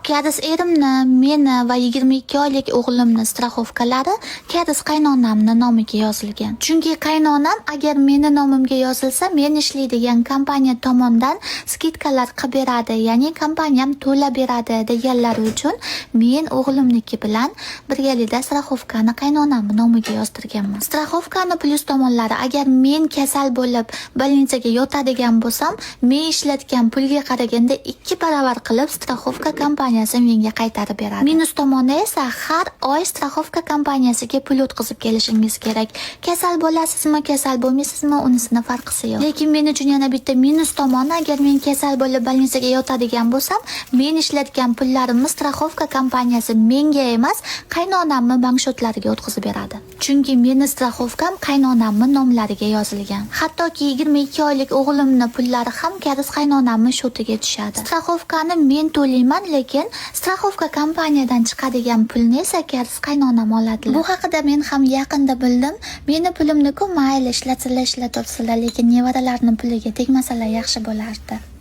Ko'riz erimni, meni va 22 oylik o'g'limni страховка lari ko'riz qaynonamni nomiga yozilgan. Chunki qaynonam agar meni nomimga yozilsa, men ishlaydigan kompaniya tomonidan скидка lar qilib beradi, ya'ni kompaniyam to'lab beradi deganlari uchun men o'g'limniki bilan birgalikda страховка ni qaynonamni nomiga yozdirganman. Страховка ni plyus tomonlari: agar men kasal bo'lib больница ga yotadigan bo'lsam, men ishlatgan pulga qaraganda 2 baravar qilib страховка kompaniyasi menga qaytarib beradi. Minus tomoni esa har oy страховка kompaniyasiga pul o'tkazib kelishingiz kerak. Kasal bo'lasizmi, kasal bo'lmaysizmi, unisini farqisi yo'q. Lekin men uchun yana bitta minus tomoni: agar men kasal bo'lib больница ga yotadigan bo'lsam, men ishlatgan pullarimni страховка kompaniyasi menga emas, qaynonamni bank счёт lariga o'tkazib beradi. Chunki meni страховка m qaynonamni nomlariga yozilgan. Hattoki 22 oylik o'g'limni pullari ham ko'riz qaynonamni счёт iga tushadi. Страховка ni men to'layman, lekin страховка kompaniyadan chiqadigan pulni esa ko'riz qaynonam oladilar. Bu haqida men ham yaqinda bildim. Meni pulimni-ku mayli, ishlatsalar ishlatursinlar, lekin nevaralarni puliga tegmasalar yaxshi bo'lardi.